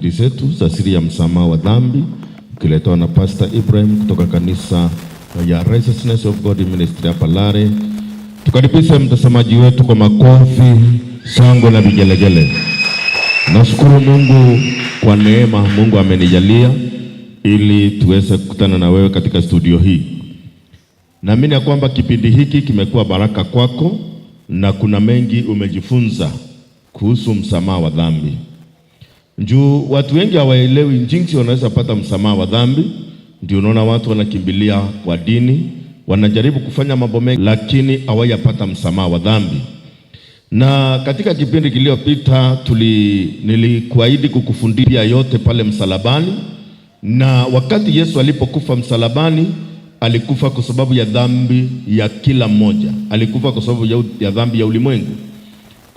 kipindi zetu za Siri ya Msamaha wa Dhambi, ukiletewa na Pastor Ibrahim kutoka kanisa ya Righteousness of God Ministry hapa Lare. Tukaribishe mtazamaji wetu kwa makofi, shangwe na vigelegele. Nashukuru Mungu kwa neema Mungu amenijalia ili tuweze kukutana na wewe katika studio hii. Naamini ya kwamba kipindi hiki kimekuwa baraka kwako na kuna mengi umejifunza kuhusu msamaha wa dhambi. Juu watu wengi hawaelewi jinsi wanaweza pata msamaha wa dhambi, ndio unaona watu wanakimbilia kwa dini, wanajaribu kufanya mambo mengi, lakini hawajapata msamaha wa dhambi. Na katika kipindi kiliyopita nilikuahidi kukufundisha yote pale msalabani, na wakati Yesu alipokufa msalabani, alikufa kwa sababu ya dhambi ya kila mmoja, alikufa kwa sababu ya dhambi ya ulimwengu.